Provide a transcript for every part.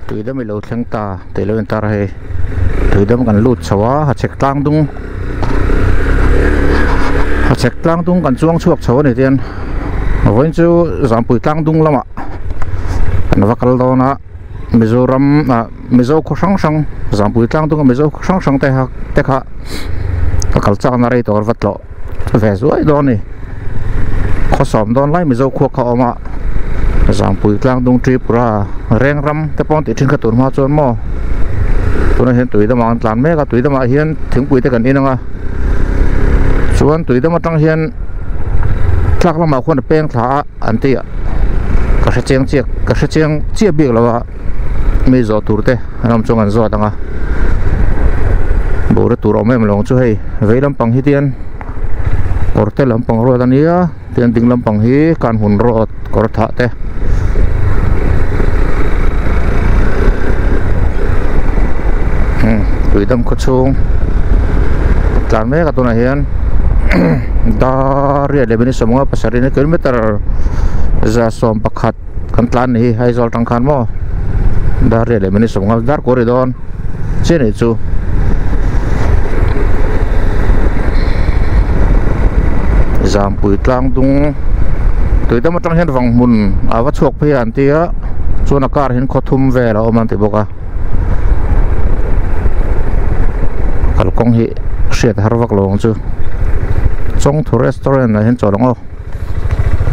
Tuidam i lo thleng ta tih lo intar a hei tuidam kan lut chho a hachhek tlang dung hachhek tlang dung kan chuang chhuak chho a ni tian vawiin chu zampui tlang dung lamah kan va kal dawn a Mizoram ah Mizo khaw hrang hrang zampui tlang dung a Mizo khaw hrang hrang te kha te kha ka kal chak na rei tawh va tlawh ve zuai dawn a ni khaw sawm dawn lai Mizo khua kha a awm a Zangpui tlang dung Tripura reng ram te pawh an tih thin kha tun hma chuan maw tunah hian tui damah an tlan mek a tui damah hian thingpui te kan in ang a chuan tui dam atang hian tlak lamah khuan a peng thla a an ti a ka hre chiang chiah ka hre chiang chiah bik lo a mi zawh tur te an awm chuan kan zawt ang a bawra tur a awm em lo ang chu hei vei lampang hi tian kawr te lampang ruat a nia. Tian ding lampang hi kan hun road kawr thah te tuidam khaw chhung tlan mek a tunah hian dar riat leh minute sawmnga pasarih na kilometer za sawm pakhat kan tlan ni hi Aizawl tang khan maw dar riat leh minute sawmnga dar kawr ri dawn chiah nih chu. Zampui tlang dung tui dam atang hian vang hmun a va chhuak phei a an ti a chuan a car hian khaw thum vel a awm an ti bawk a kalkawng hi hriat har vak lo ang chu Chawngthu restaurant ah hian chawl ang aw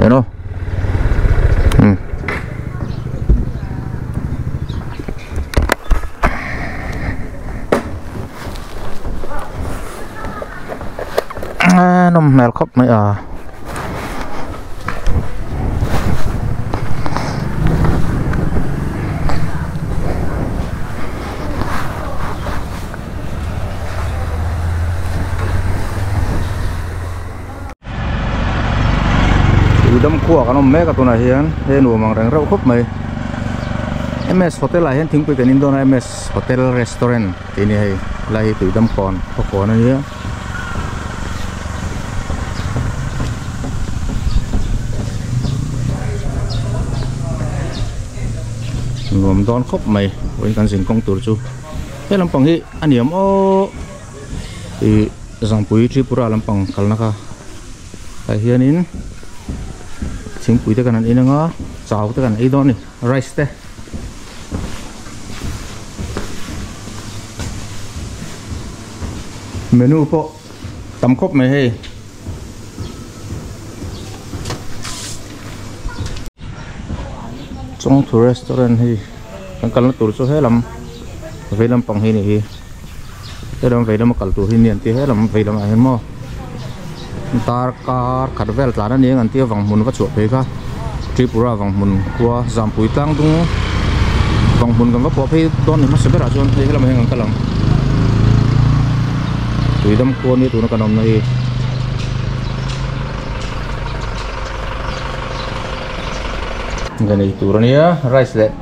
eno umm. Nawm hmel khawp mai a. Tuidam khua kan awm mek a tunah hian he nuam ang reng reuh khawp mai ms hotel ah hian thingpui kan in dawn a ms hotel restaurant tih a ni hei helai hi tuidam kawn khaw kawn a nia. Nuam dawn khawp mai vawiin kan zin kawng tur chu he lampang hi a niam aw ih Zangpui Tripura lampang kalna kha tah hianin thingpui te kan han in anga chau te kan ei dawn a ni rice te. Menu pawh tam khawp mai hei. Chawngthu restaurant hei kan kalna tur chu helam vei lampang hi a ni hi. Helam vei lama kal tur hi ni an ti helam vei lamah hian maw darkar khat vel tlan a ni ang an tia vang hmun va chhuah phei kha Tripura vang hmun khua Zampui tlang dung vang hmun kan va pawh phei dawn ni hmasa berah chuan hei helamah hian kan kal ang tuidam khua nia tuna kan awmna hi. Ka nei tur a nia rice leh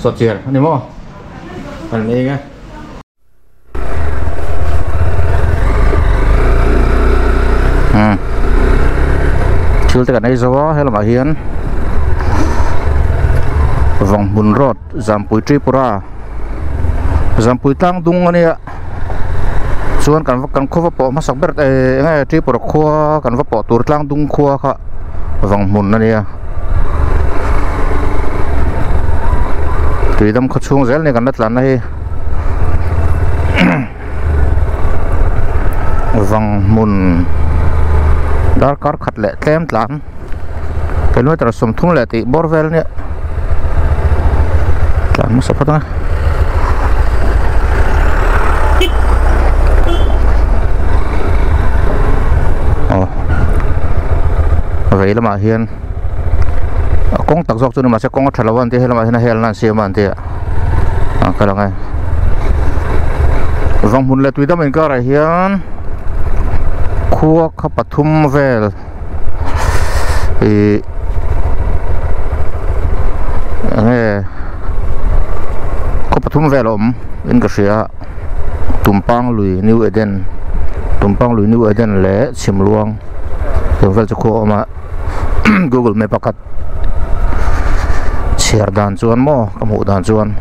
sawhchiar a ni maw kan ei ang e. Thil te kan ei zo a helamah hian Vanghmun road Zampui Tripura Zampui tlang dung a nia chuan kan kan khaw va pawh hmasak ber eh eng nge Tripura khua kan va pawh tur tlang dung khua kha Vanghmun a nia tuidam khaw chhung zel a ni kan la tlan na hi. Vang hmun darkar khat leh tlem tlan kilometer sawmthum leh tih bawr vel nia tlan hmasa phawt ang e. Aw vei lamah hian a kawng tak zawk chu ni mahse kawng a tha lo a an tia helamah hian a helna an siam a an tia. a kal ang e vanghmun leh tuidam inkarah hian khua kha pathum vel ihh enge khaw pathum vel a awm in ka hria tumpang lui new eden tumpang lui new eden leh chhimluang tih vel chu khua a awm a google map a khat. Chhiar dan chuan maw ka hmuh dan chuan.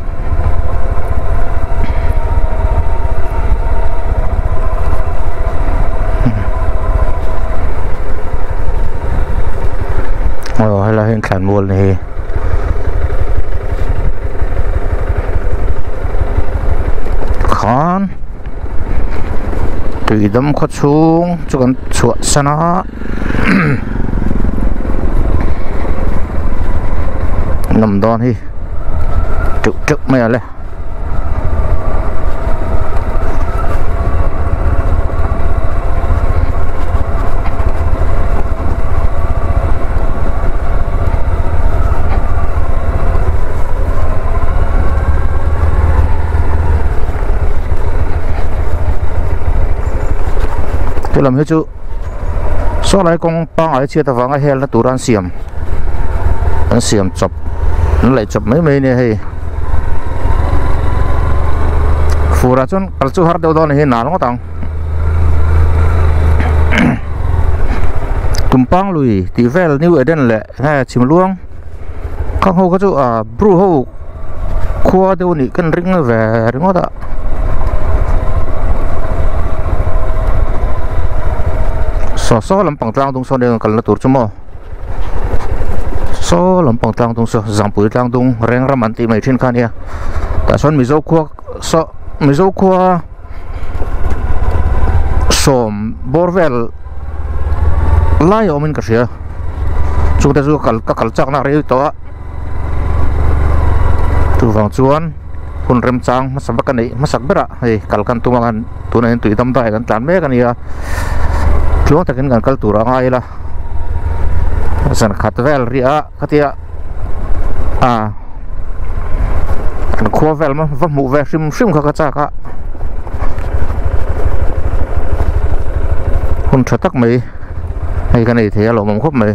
Aw helai hi thlan mual ni hi. Khan tuidam khaw chhung chu kan chhuah san a nawm dawn hi teuh teuh mai a le. He lam hi chu saw lai kawng pangngai chhiat avanga helna tur an siam an siam chawp an laih chawp mai mai a nia hei. Furah chuan kal chu har deuh dawn a ni hi nal ngawt ang Tumpang lui tih vel New Eden leh nge Chhimluang khang ho kha chu ah Bru ho khua deuh a nih ka ring ve ringawt a saw saw lampang tlang dung sawn eng kalna tur chu maw. Saw lampang tlang dung saw Zangpui tlang dung reng ram an tih mai thin kha ania tah chuan Mizo khua saw Mizo khua sawm bawr vel lai a awmin ka hria chungte chu kal ka kal chakna a rei tawh a chuvang chuan hun remchang hmasa vek a neih hmasak berah hei kal kan tum ang tunah hian tui dam dai kan tlan mek a nia tluang takin kan kal tur a ngai ila. Zan khat vel rih a khatia ah kan khua vel maw va hmuh ve hrim hrim kha ka chak a hun tha tak mai hei ka nei thei a lawmawm khawp mai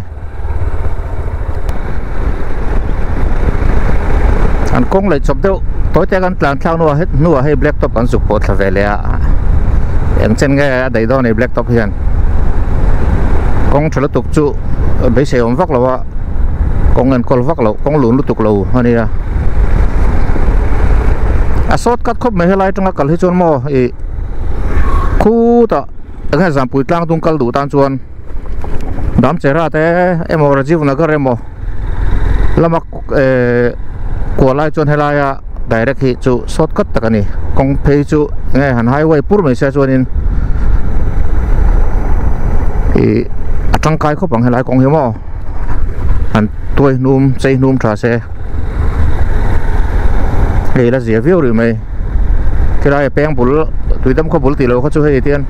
an kawng leh chawp deuh tawi te kan tlan thlak hnuah hnuah hei black top an zuk pawh thla ve leh a eng chen nge a daih dawn a ni black top hian. Kawng tha lutuk chu beisei awm vak lo a kawng enkawl vak loh kawng lun lutuk lo a nia a shortcut khawp mai helai atanga kal hi chuan maw ih khutah eng nge Zampui tlang dung kal duh tan chuan Damchera te emaw Rajiv Nagar emaw lama ehh kuah lai chuan helaia direct hi chu shortcut tak a ni kawng phei chu enge han highway pur mai sia chuanin ih a tangkai khawp ang helai kawng hi maw han tuai hnum chei hnum tha se hei la zia viau rih mai khilai a peng bul tuidam khaw bul tih loh kha chu hei tian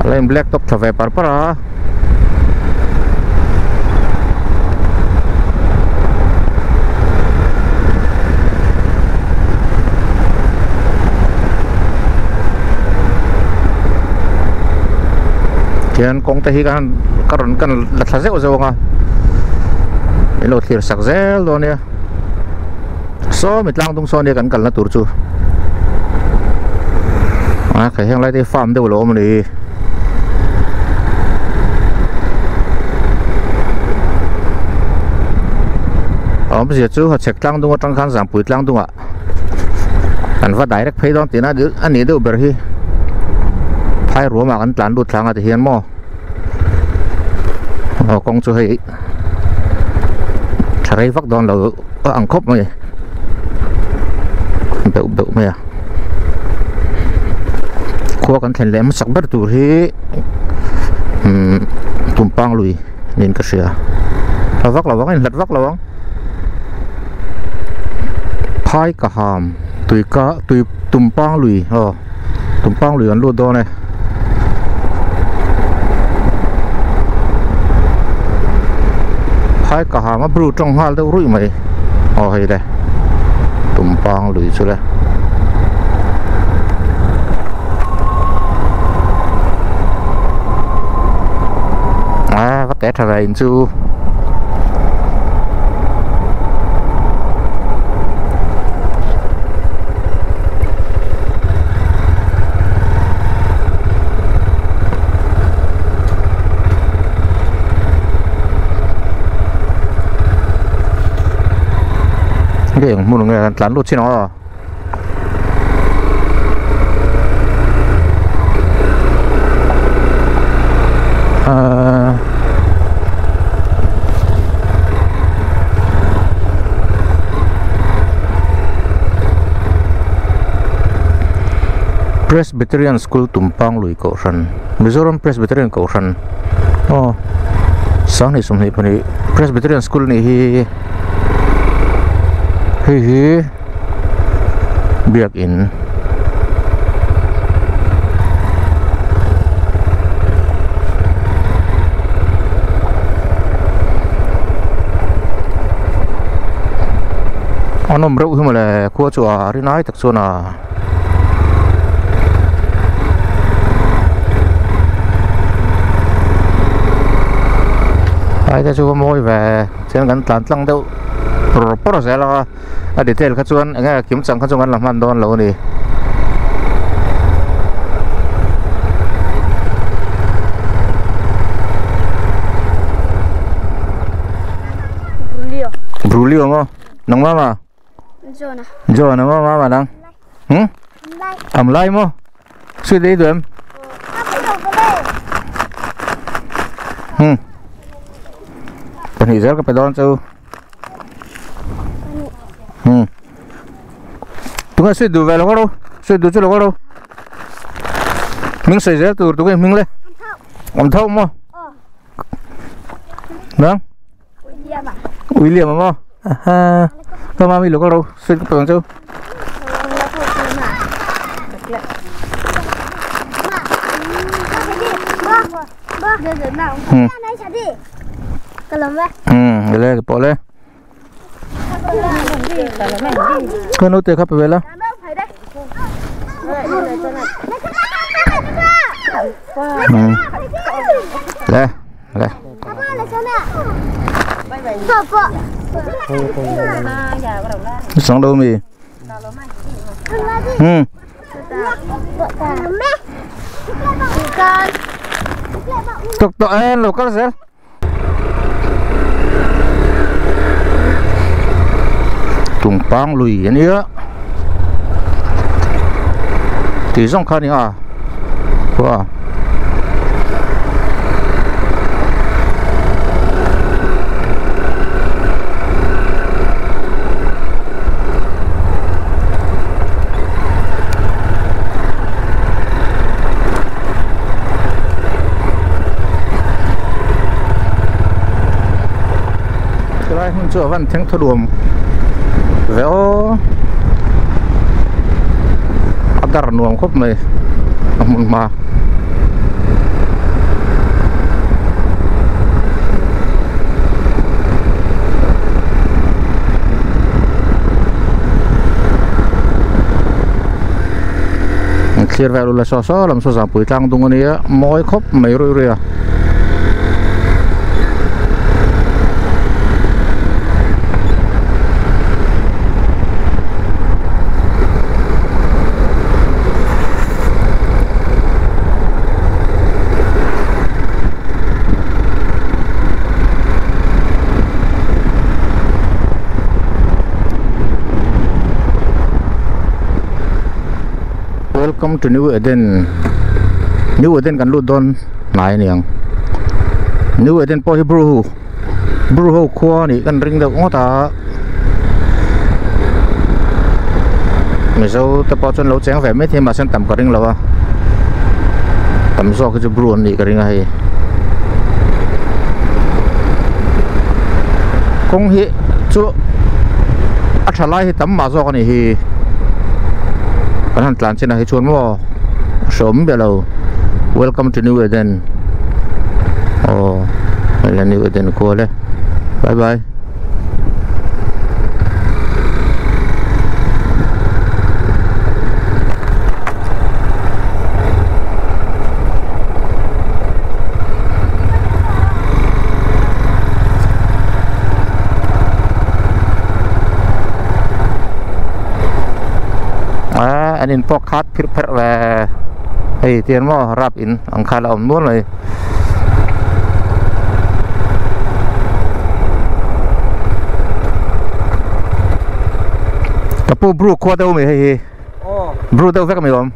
a la in black top tha ve par par a. Tihian kawng te hi khan ka rawn kan la thla zeuh zeuh ang a min lo thlir sak zel dawn nia saw mi tlang dung sawn nia kan kalna tur chu a khai heng lai te hi farm deuh lo awm a ni hi. Awmzia chu hachhek tlang dung atang khan Zampui tlang dungah an va direct phei dawn tihna a nih deuh ber hi phai ruamah kan tlan lut thlang a ti hian maw aw kawng chu hei tha rei vak dawn lo a ang khawp mai beuh beuh mai a khua kan thlen leh hmasak ber tur hi umm tumpang lui niin ka hria a vak lo ang a inhlat vak lo ang phai ka ham tui ka tui tumpang lui aw tumpang lui an lut dawn e. Phai ka ham a bru tawng nghal deuh ruih mai aw hei le tumpang lui chu le. A va te tha ve in chu. Hei eng hmun nge kan tlan lut chin ang aw. Ahh. Presbyterian School Tumpang lui kohhran Mizoram Presbyterian kohhran aw sanghnih sawmhnih pahnih Presbyterian School nih hi hei hi biakin. A nawm reuh hi mawle khua chu a rinai tak chuan a Ai te chu a mawi ve chuan kan tlan tlang deuh pawr pawr zel a a detail kha chuan eng nge kim chang kha chu kan la hman dawn lo a ni. Brulio maw nang mama Jona. Jona maw mama nang hm am lai maw sweet ei duh em hm pahnih zel ka pe dawn chu. Hmm. Tunge sweet duh ve lo ro sweet duh chu lo ro hming sawi zel tur tunge hming le awm tho maw nang William maw aha ka mami lo ro sweet ka pe ang chu hmm Hmm, le ka pawh le. Ka naute kha pe ve la. Hmm. Le, le. Sống đâu mì? Hmm. Tuk tuk eh local zel. Tumpang lui a nia tih zawng kha a ni a khua. Helai hmun chu a van thleng thaduam ve aw a dar nuam khawp mai a hmun hma. Thlir vel ula saw saw lam saw zangpui tlang dung ania mawi khawp mai ruih ruih a. Welcome to New Eden New Eden kan lut dawn hnai aniang New Eden pawh hi Bru Bru ho khua anih kan ring deuh ngawt a Mizo te pawh chuan lo cheng ve mai thei mahse an tam ka ring lo a tam zawk hi chu Bru an nih ka ring a hei kawng hi chu a tha lai hi tam mah zawk a nih hi kan han tlan chin ah hi chuan maw hreawm ber lo welcome to new eden aw hei la new eden kual e bye bye. An in pawh khat phirh pherh ve hei tiang maw rap in ang kha la awm nual mai. Ka pu bru khua deuh mai hei hi bru deuh vek mai awm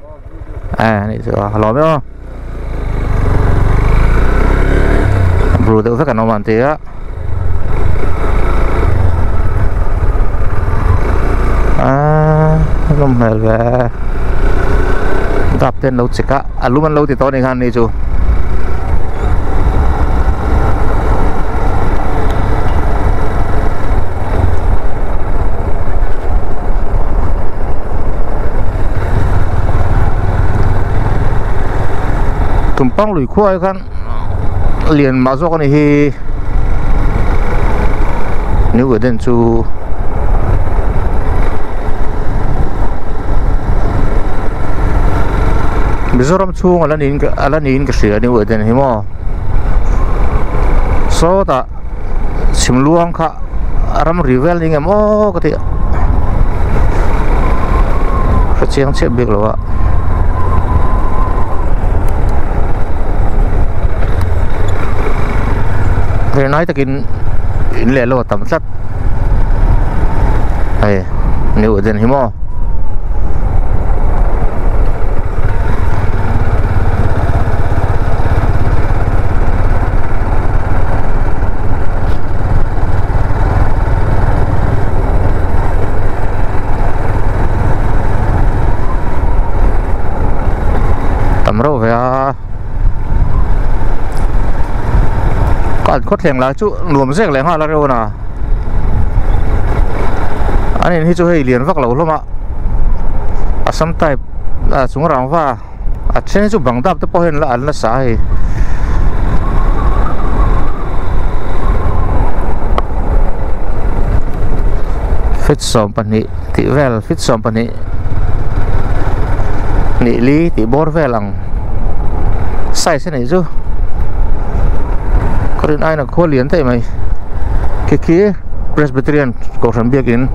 a nih chu a lawm e aw bru deuh vek an awm ang tia a lawm hmel ve. Dap te an lo chek a a lum an lo ti tawh a ni khan ni chu. Tumpang lui khuaah khan lian mah zawk a ni hi New Eden chu Mizoram chhung a la niin a la niin ka hria New Eden hi maw sawtah chhimluang kha ramri vel ni ngem aw ka ti a hre chiang chiah bik lo a. Rinai takin in leh lo a tam tlat hei New Eden hi maw. Tam reuh ve a ka an khawthleng lai chu nuam zek leh nghal a reuh a an in hi chu hei lian vak lo hlawm a Assam type a chung rangva a then hi chu bang dap te pawh hian an la sa a hei. Feet 12 tih vel feet 12 hnih li tih bawr vel ang size a nih chu ka rin aiin a khua lian daih mai khi khi Presbyterian Kohhran biakin.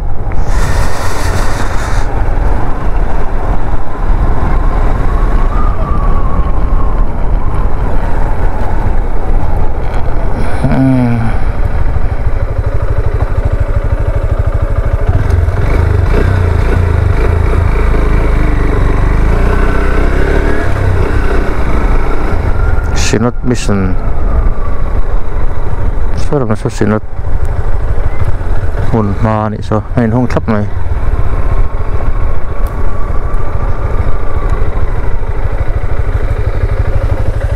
Synod Mission saw lam saw Synod hmun hma a nih saw a inhawng thlap mai.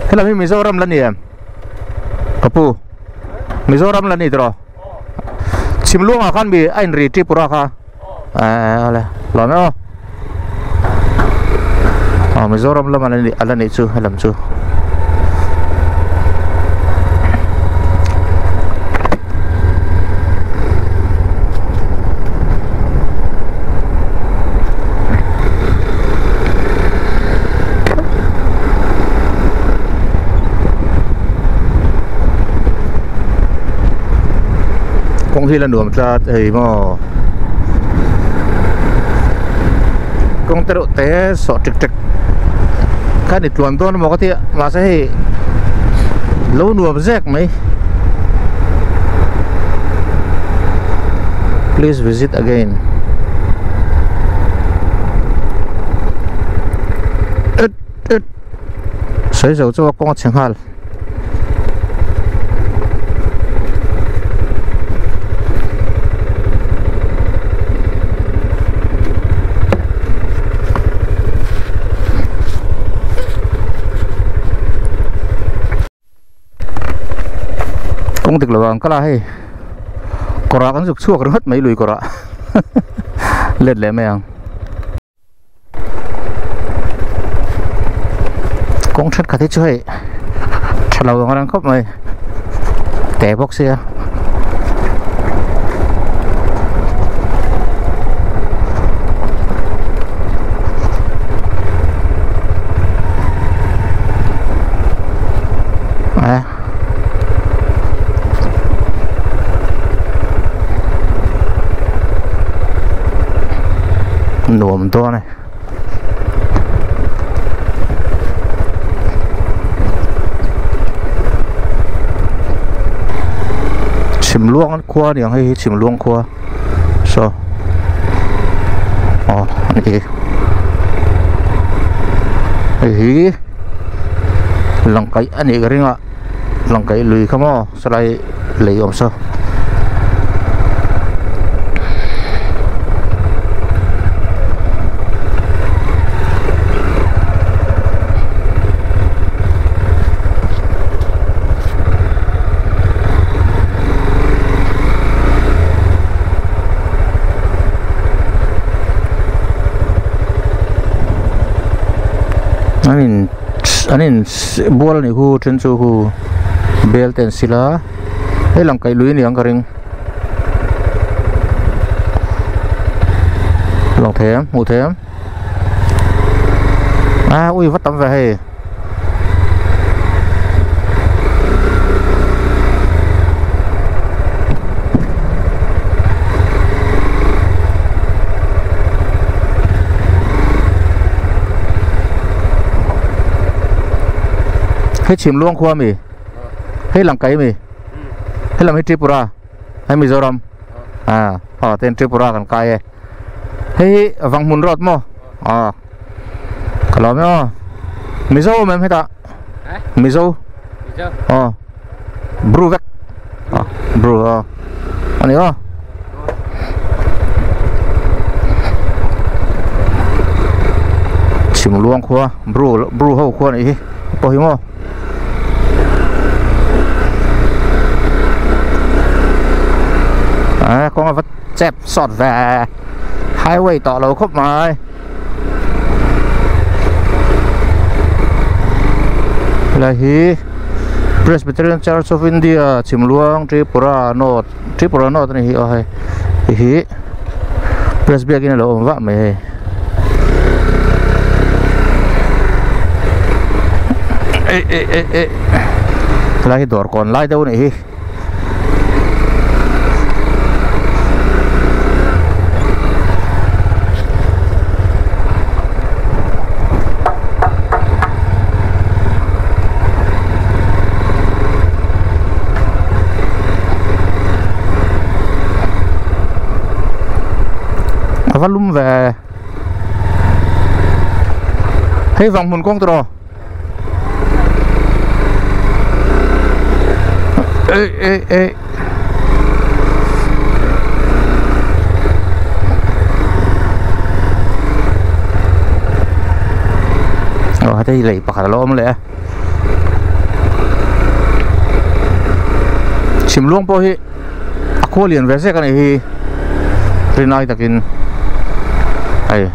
Helam hi Mizoram la ni em? Ka pu Mizoram la ni tawh Chhimluangah khan mi a inri Tripura kha eh awle lawm e aw aw Mizoram lama a la nih chu helam chu. Kawng hi la nuam tlat hei maw kawng te reuh te sawh tek tek kha ni tluan dawn emaw ka tia mahse hei lo nuam zek mai please visit again sawi zo chu a kawng a chhe nghal. Kawng dik lo ang kal a hei kawrah kan zuk chhuak ringawt mai lui kawrah let leh mai ang. Kawng thenkhat hi chu hei tha lo ang reng khawp mai te bawk sia. Nuam dawn e. Chhimluang khua a ni ang hei hi Chhimluang khua saw aw a ni hi hei hi langkaih a nih ka ring a langkaih lui kha maw sawlai lei awm saw. An in an in bual a nih hu then chu hu bel te an sil a hei lang kaih lui a ni ang ka ring lang thei em hmuh thei em a ui va tam ve hei. Hei chhim luang khua ami hei lang kai ami hei lam hi Tripura hei Mizoram a aw ten Tripura kan kai e hei hi Vanghmun road maw aw ka lawm e aw Mizo awm em hetah Mizo aw Bru vek aw Bru aw ani aw. Chhim luang khua Bru Bru ho khua anih hi pawh hi maw. A kawng a va chep sawt ve highway tawh lo khawp mai. Helai hi Presbyterian Church of India Chhimluang Tripura North Tripura North a ni hi aw hei hei hi Presbyterian a lo awm vah mai hei. Eh eh eh eh helai hi dawr kawn lai deuh a nih hi. A va lum ve hei vang hmun kawng tawh ê ê ê aw heta hi lei pakhat a lo awm leh a chhimluang pawh hi a khua lian ve zek a nih hi rinai takin hei.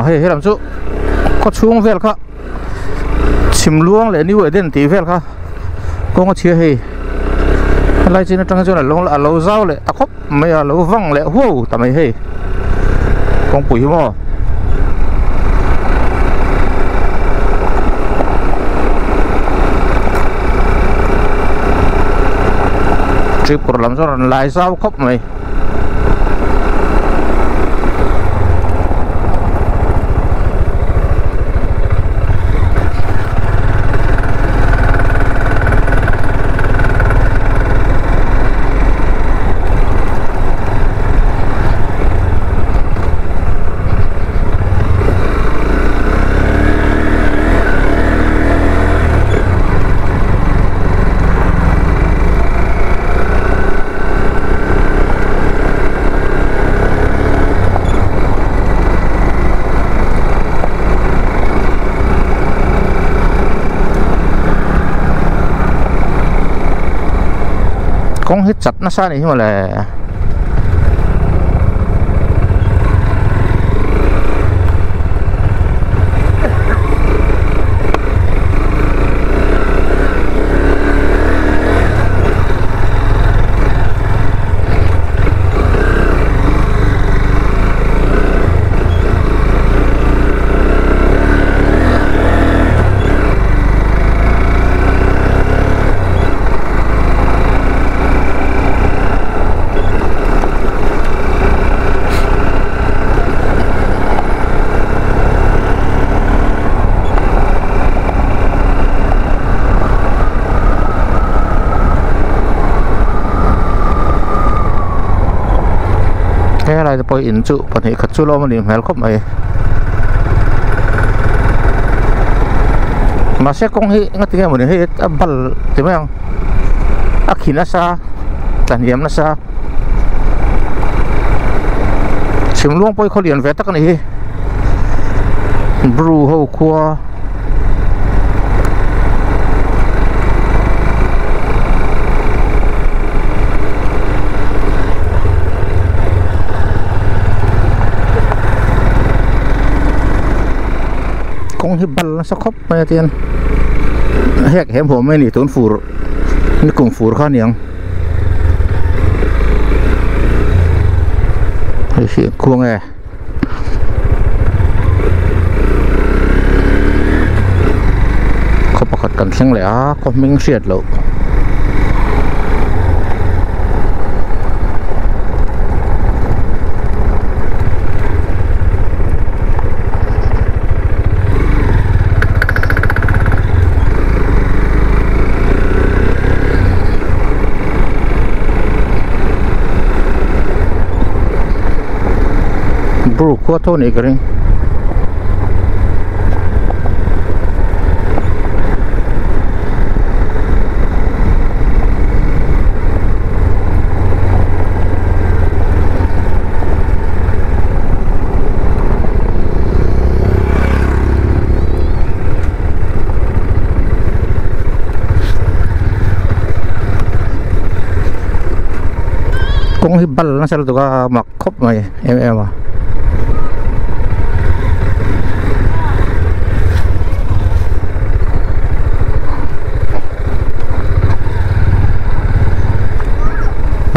Hei helam chu khaw chhung vel kha chhim luang leh new eden tih vel kha kawng a chhia hei helai chin atang chuan a lo zau leh ta khawp mai a lo vang leh huau ta mai hei kawngpui hi maw. Tripura lam chuan rawn lai zau khawp mai. Kawng hi chat nasa a nih hi mawle. Helai te pawh in chu pahnih khat chu la awm a nih hmel khawp mai. Mahse kawng hi enga tinge mawni hei a bal ti mai ang a khi nasa tla hniam nasa chhimluang pawh hi khaw lian ve tak a ni hi bru ho khua. Kawng hi bal nasa khawp mai a tian hek hem huam mai a ni tun fur nikum fur kha a niang hei hi khuang e. Khaw pakhat kan thleng leh a khaw hming hriat loh. Bru khua tho nih ka ring. Kawng hi bal nasa lutuk a mak khawp mai em em a.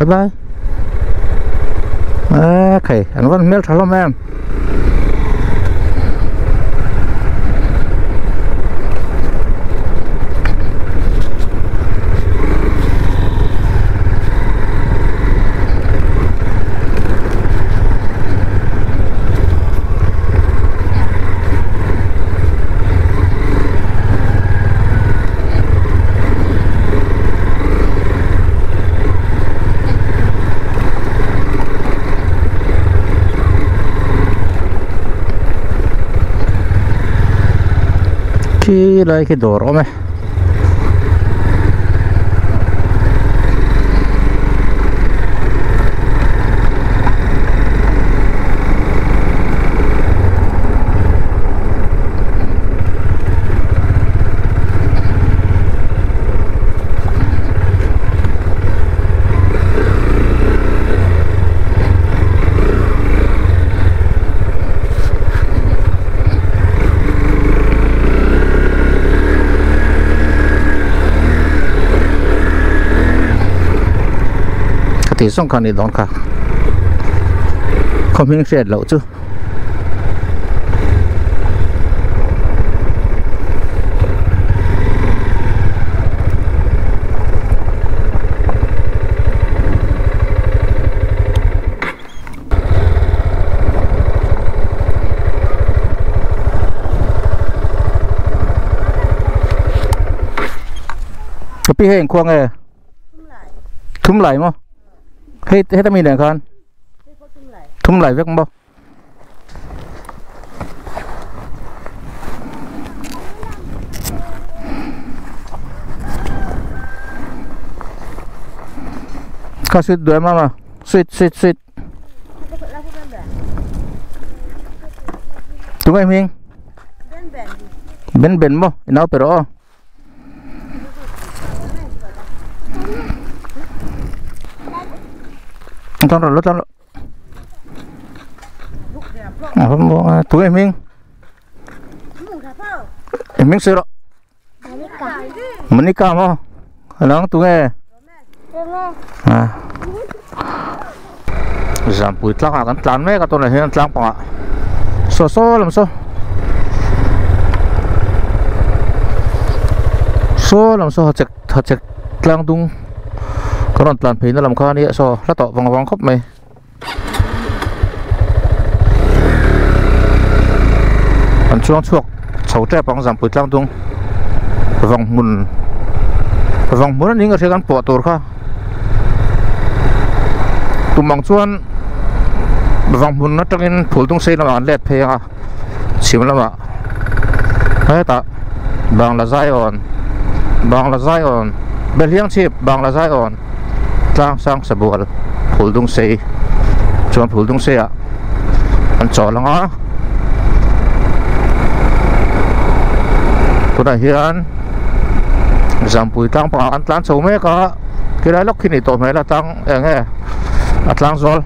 Bye bye. A khai an van hmel tha hlawm em. Khi lai khi dawr awm e. Ti zawng kha ni dawn kha khaw hming hriat loh chu. Ka pi hei engkhuang nge? Thum lai maw? Hei heta mi nen khan thum lai vek maw? Kha sweet duai mama sweet sweet sweet tunge hming ben ben maw i nau pe rawh aw. Tang rawh tang rawh tu em hming em hming sawi rawh Monica maw nang tu nge Zampui tlangah kan tlan mek a tunah hian tlang pangah saw saw lam saw saw lam saw hachek hachek tlang dung ka rawn tlan phei na lam kha ania saw hla tawh vang vang khawp mai. An chuang chhuak chho tep ang Zampui tlang dung vang hmun vang hmun a ning a hria kan puah tur kha tum ang chuan vang hmun atangin phul dung sei lamah an let phei ang a chhim lamah hetah. Bangla Zion Bangla Zion Belhiang chhip Bangla Zion tlang sang sabual phul dung sei chuan phul dung sei ah an chawl ang a tunah hian Zampui tlang pangah an tlan chho mek a khilai lawk khi ni tawh hmel a tlang eng nge a tlang zawl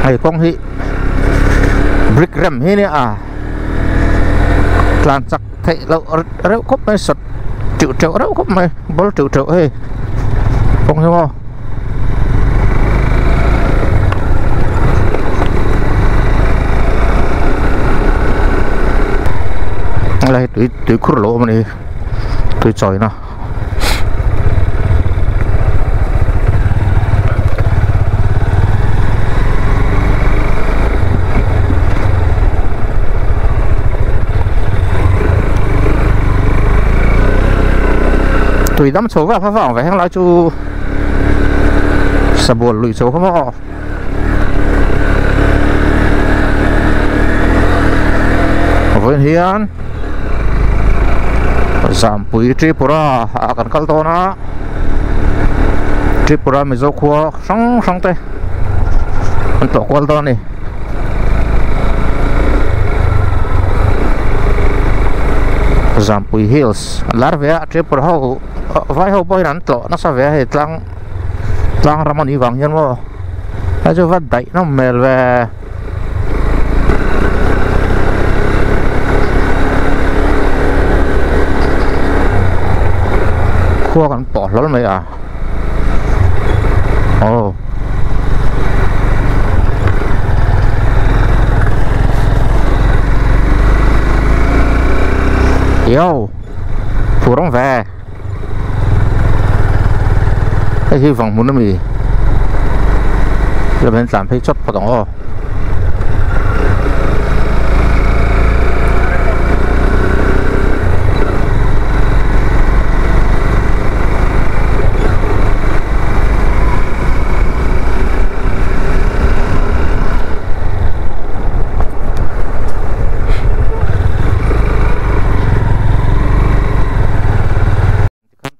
hei kawng hi brick rem hi nia a tlan chak theih loh reuh khawp mai sawt teuh teuh reuh khawp mai ball teuh teuh hei kawng hi maw. Helai tui tui khur lo awm a ni tui chawina. Tui dam chho vak vak ang ve heng lai chu sabual lui chho kha maw. Vawiin hian Zampui Tripura ah kan kal dawn a Tripura Mizo khua hrang hrang te an tlawh kual dawn a ni. Zampui Hills an lar ve a Tripura ho vai ho pawhin an tlawh nasa ve a hei tlang tlang ram a nih vang hian maw hei chu va daih nawm hmel ve. Khua kan pawh hlawl mai a aw yo phur ang ve hei hi vang hmun ami lam hian tlan phei chawt phawt ang aw.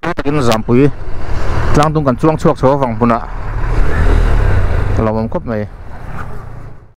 Takin zampui tlang dung kan chuang chhuak chho avang hmunah a lo awm khawp mai.